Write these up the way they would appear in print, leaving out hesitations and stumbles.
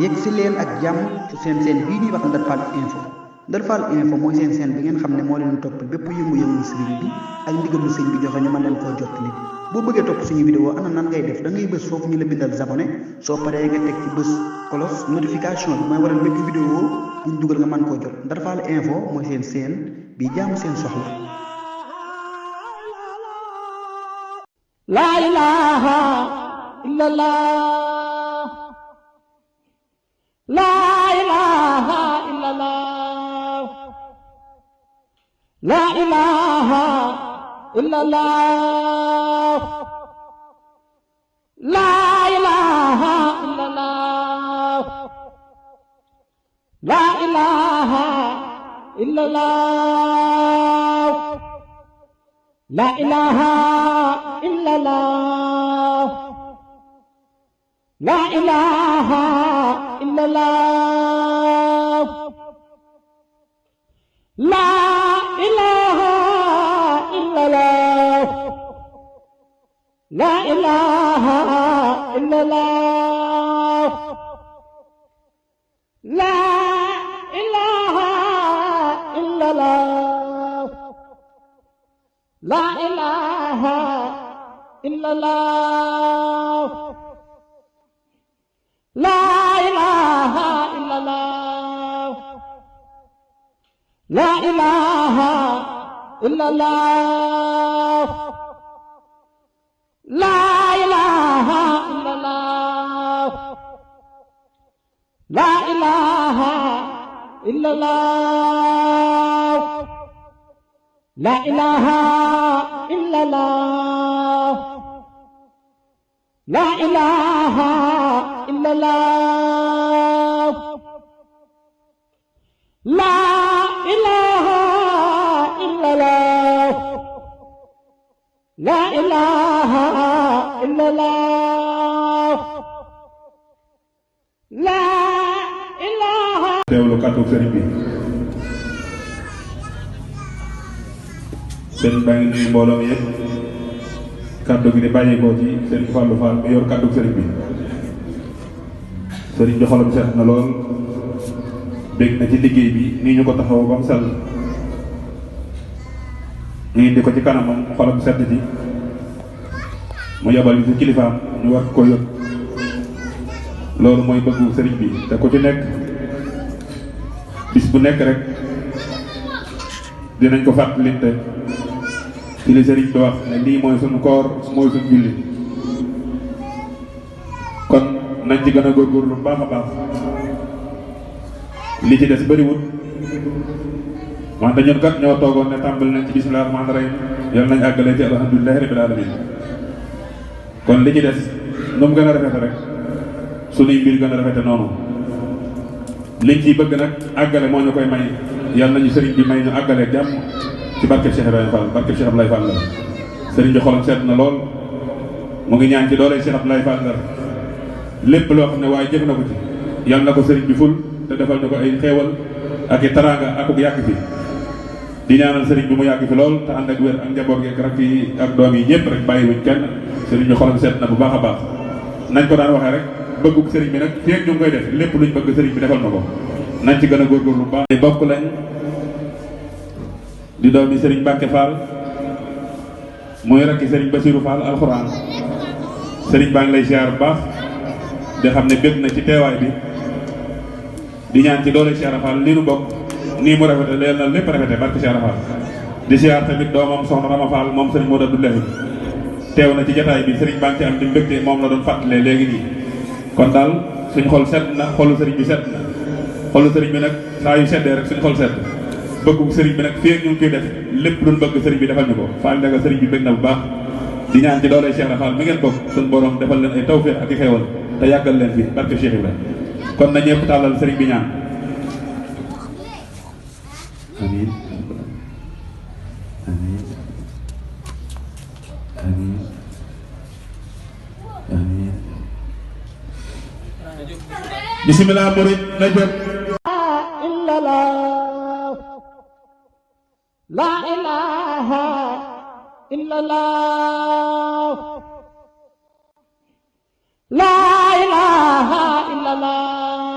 yegg si leen ak jàmm ci seen bii ñuy wax Ndar Fall info Ndar Fall info mooy seen bi ngeen xam ne moo leen topp bépp yëngu-yëngu sëriñ bi ak ndigalu sëñ bi joxe ñu mën leen koo jottali boo bëggee topp suñu vidéo ana nan ngay def da ngay bës foofu ñu la bindal abonné soo paree nga teg ci bës cloche notification bi mooy waral bépp vidéo buñ dugal nga mën koo jot Ndar Fall info mooy seen bi jaamu seen soxla. La ilaha illallah, la ilaha illallah, la ilaha illallah, la ilaha illallah, la ilaha illallah, la ilaha illallah, la ilaha illallah, la ilaha illallah, la ilaha illallah, la ilaha illallah, la ilaha illallah, la ilaha illallah, la ilaha illallah, la ilaha illallah, la ilaha illallah, la ilaha illallah, la ilaha illallah, la ilaha illallah, la ilaha illallah, la ilaha. teewlu kàddu sëriñ bi sëriñ baa ngi nuyu mbooloo mi yëpp kàddu gi di bàyyeekoo ci sëriñ Fallou Fall mi yor kàddu sëriñ bi sëriñ bi xolam seet na lool bég na ci liggéey bi nii ñu ko taxaw ba mu sell ñu indi ko ci kanamam xolam sedd ci mu yabal ñu ci kilifaam ñu war ko yót loolu mooy bëggu sëriñ bi te ku ci nekk bis bu nekk rek dinañ ko fàttalinte ci li sëriñ bi wax ne lii mooy suñu koor mooy suñu julli kon nañ ci gën a góorgóorlu bu baax a baax li ci des bëriwut wante ñun kat ñoo toogoon ne tàmbali nañ ci bismillah rahmaan rahim yàlla nañ àggale ci alhamdulilahi rabbil alamin kon li ci des nu mu gën a rafete rek suñuy mbir gën a rafete noonu liñ ciy bëgg nag àggale moo ñu koy may yàlla nañu sëriñ bi may ñu àggale jàmm ci barkeb Cheikh Ibrahima Fall barkeb Cheikh Abdoulaye Fall la sëriñ bi xolam seet na lool mu ngi ñaan ci doole Cheikh Abdoulaye Fall la lépp loo xam ne waaye jëf na ko ci yàlla na ko sëriñ bi ful te defal na ko ay xeewal ak i taraanga ak yàgg fi di ñaanal sëriñ bi mu yàgg fi lool te ànd ak wér ak njaboot gi ak rakk yi ak doom yi ñëpp rek bàyyiwuñ kenn sëriñ bi xolam seet na bu baax a baax nañ ko daan waxee rek bëggug sëriñ bi nag fii ak ñu ngi koy def lépp luñ bëgg sëriñ bi defal na ko nañ ci gën a góorgóorlu bu baax ay bokk lañ di doomi sëriñ Mbacke Fall muy rakki sëriñ Bassirou Fall alxuraan sëriñ baa ngi lay ziar bu baax di xam ne bég na ci teewaay bi di ñaan ci doole Cheikh Fall li nu bokk nii mu rafete leel na lépp rafete barke Cheikh Fall di ziar tamit doomam soxna Rama Fall moom sëriñ Modou Abdoulahi teew na ci jataay bi sëriñ baa ngi ci am di mbégte moom la doon fàttalee léegi nii kon daal suñ xol sedd na xolu sëriñ bi sedd na xolu sëriñ bi nag saa yu seddee rek suñ xol sedd bëggu sëriñ bi nag fii ak ñu ngi koy def lépp luñ bëgg sëriñ bi defal ñu ko Fall nga sëriñ bi bëgg na bu baax di ñaan ci doole Cheikh Fall mi ngeen bokk suñ borom defal leen ay tawfeex ak i xeewal te yàggal leen fi barke Cheikh Ibrahima kon na ñëpp tàllal sëriñ bi ñaan amiin amiin amiin amiin bismillah murid na jóg la ilaha illallah, la ilaha illallah,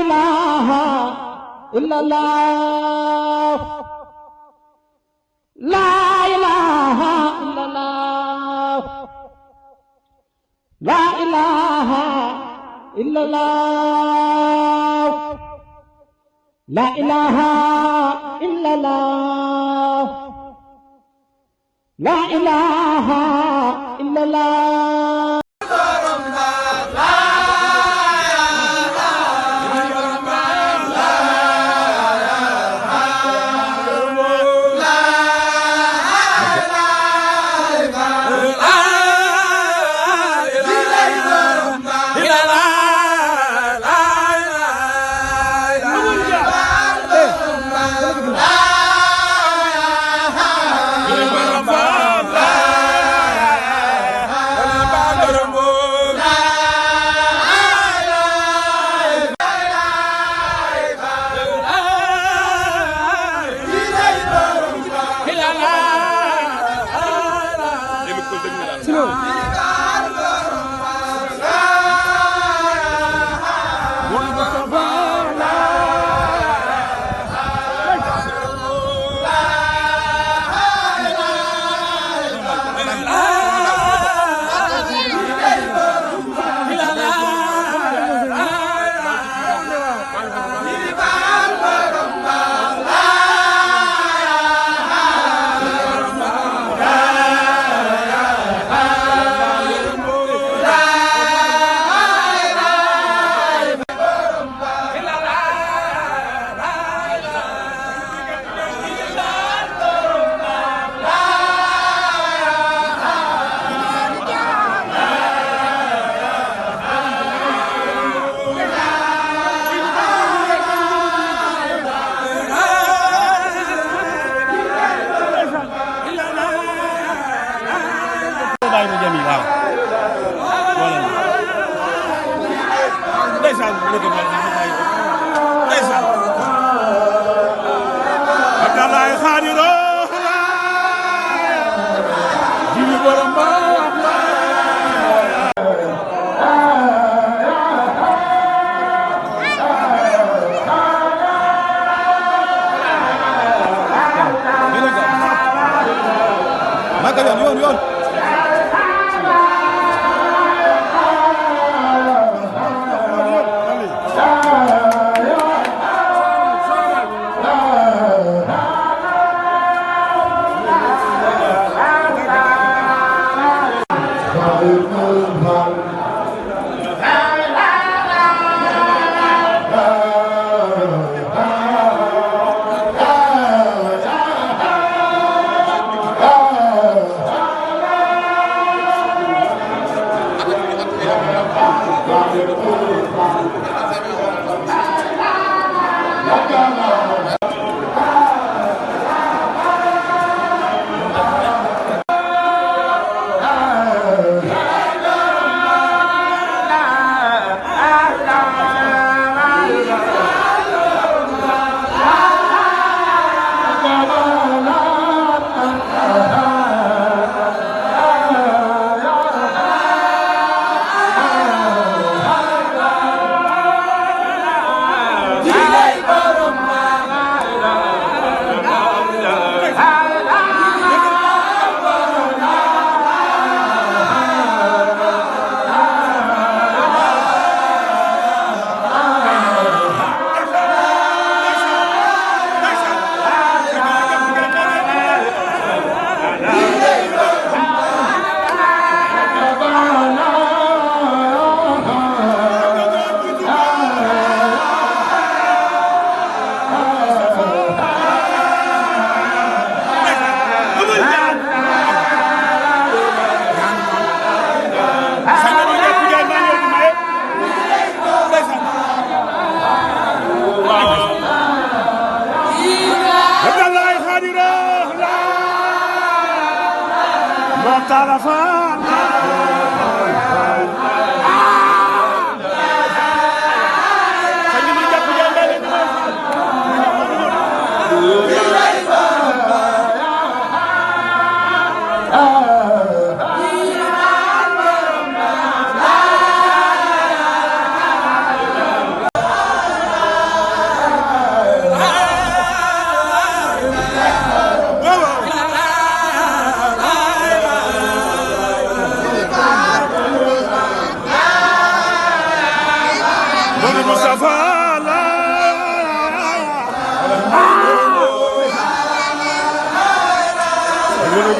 ilaha illallah la ilaha illallah la ilaha illallah la ilaha illallah la ilaha illallah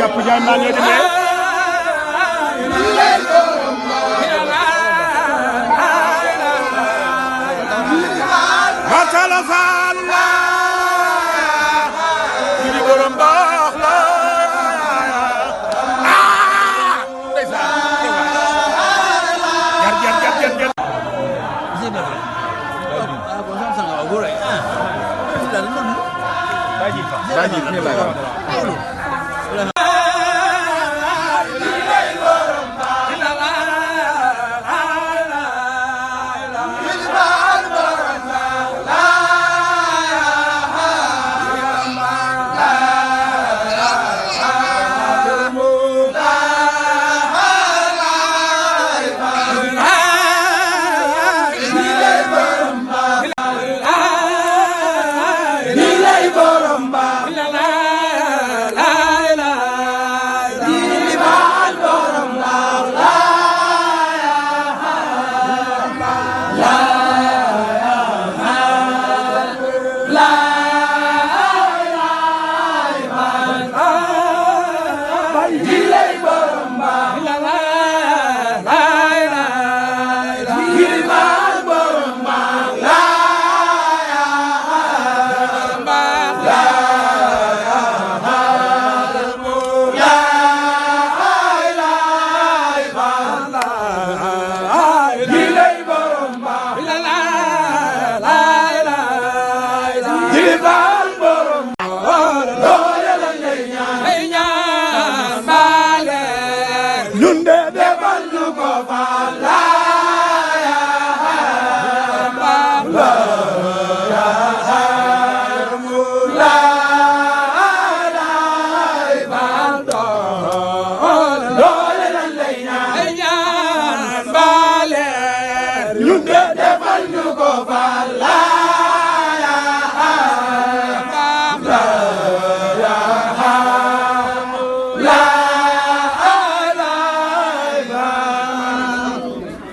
jàpp jaay maa ngi demee matala faal la di borom baax la jar